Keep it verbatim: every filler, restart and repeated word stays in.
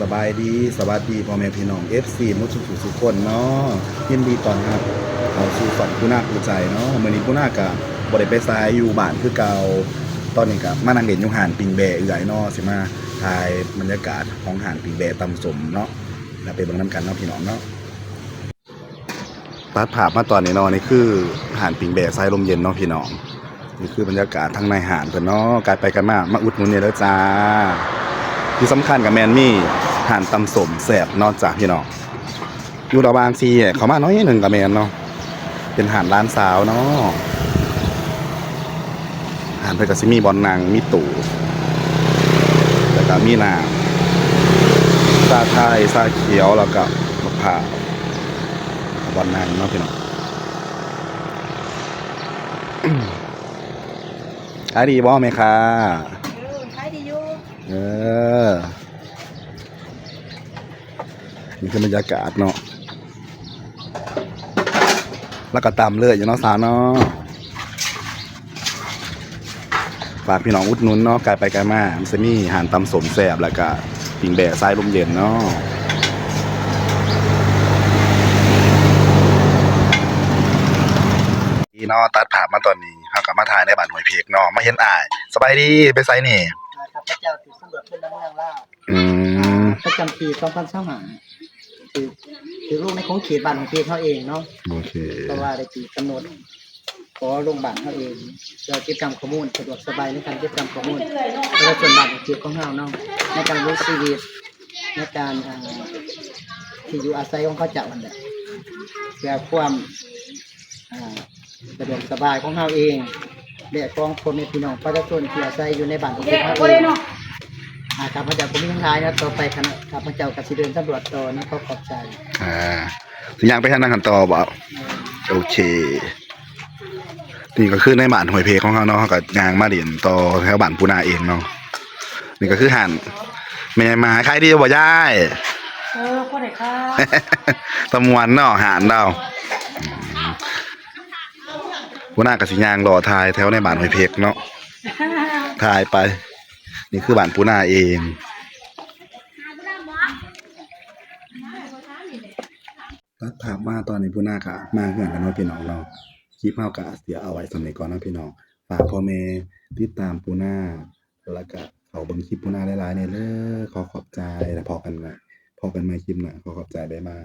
สบายดี สวัสดีพ่อแม่พี่น้อง เอฟซี หมดทุกผู้ทุกคนเนาะ ยินดีต้อนรับเข้าสู่ช่องปูนาปูใจเนาะ มื้อนี้ปูนาก็บ่ได้ไปไส อยู่บ้านคือเก่า ตอนนี้ก็มานั่งเล่นอยู่ร้านปิ้งแบ้เอื้อยเนาะ สิมาถ่ายบรรยากาศของร้านปิ้งแบ้ตำส้มเนาะ แล้วไปเบิ่งนำกันเนาะพี่น้องเนาะ ตัดภาพมาตอนนี้เนาะ นี่คือร้านปิ้งแบ้สายลมเย็นเนาะพี่น้อง นี่คือบรรยากาศทางในร้านเพิ่นเนาะ ไกลไปไกลมา มาอุดหนุนเนี่ยเด้อจ้า ที่สำคัญก็แม่นมีร้านตำส้มแซ่บเนาะจ้าพี่น้อง อยู่ระหว่างสี่แยกเข้ามาหน่อยหนึ่งก็แม่นเนาะ เป็นร้านหลานสาวเนาะ ร้านเพิ่นก็สิมีบ่อนนั่ง มีตู้ แล้วก็มีน้ำ ชาไทย ชาเขียว แล้วก็มะพร้าว บ่อนนั่งเนาะพี่น้อง ขายดีบ่แม่ค้า เออ ขายดีอยู่ เออ นี่คือบรรยากาศเนาะ แล้วก็ตำเลยอยู่เนาะสาวเนาะ ฝากพี่น้องอุดหนุนเนาะ ไกลไปไกลมา มันจะมีร้านตำส้มแซ่บ แล้วก็ปิ้งแบ้สายลมเย็นเนาะ นี่เนาะ ตัดภาพมาตอนนี้ เฮาก็มาถ่ายในบ้านห้วยเพกเนาะ มาเห็นอ้าย สบายดี ไปไสนี่ ข้าพเจ้าถือสำรวจพลเมืองลาว อืม ประจำปีสองพันยี่สิบห้า ถือ ถือลงในของเขตบ้านของเขตเฮาเองเนาะ โอเค เพราะว่าได้ถือกำหนด ขอลงบ้านเฮาเอง เพื่อเก็บกำข้อมูลสะดวกสบายในการเก็บกำข้อมูลประชาชนบ้านของเขตของเฮาเนาะ ในการลงชีวิต ในการ อ่า ที่อยู่อาศัยของเขาเจ้านั่นแหละ เพื่อความ อ่า สะดวกสบายของเฮาเอง และของพ่อแม่พี่น้องประชาชนที่อาศัยอยู่ในบ้านของเฮาเอง อ่า ข้าพเจ้าก็มีทั้งหลายนะ ต่อไปคณะข้าพเจ้าก็สิเดินสำรวจต่อนะ ขอขอบใจ อ่า สิย่างไปทางนั้นกันต่อบ่ โอเค นี่ก็คือในบ้านห้วยเพกของเฮาเนาะ เฮาก็ย่างมาเล่นต่อแถวบ้านปูนาเองเนาะ นี่ก็คือร้านแม่ยายมา ขายดีบ่ยาย เออ พอได้ค่ะ ตะมวนเนาะ ร้านเรา อืม ปูนาก็สิย่างเลาะถ่ายแถวในบ้านห้วยเพกเนาะ ถ่ายไป นี่คือบ้านปูนาเอง ตัดภาพมาตอนนี้ปูนาก็มาเฮือนแล้วเนาะพี่น้องเนาะ คลิปเฮาก็สิเอาไว้ส่ำนี้ก่อนเนาะพี่น้อง ฝากพ่อแม่ติดตามปูนา แล้วก็เข้าเบิ่งคลิปปูนาหลายๆแหน่เด้อ ขอขอบใจ แล้วพ้อกันใหม่ พ้อกันใหม่คลิปหน้า ขอขอบใจ บ๊ายบาย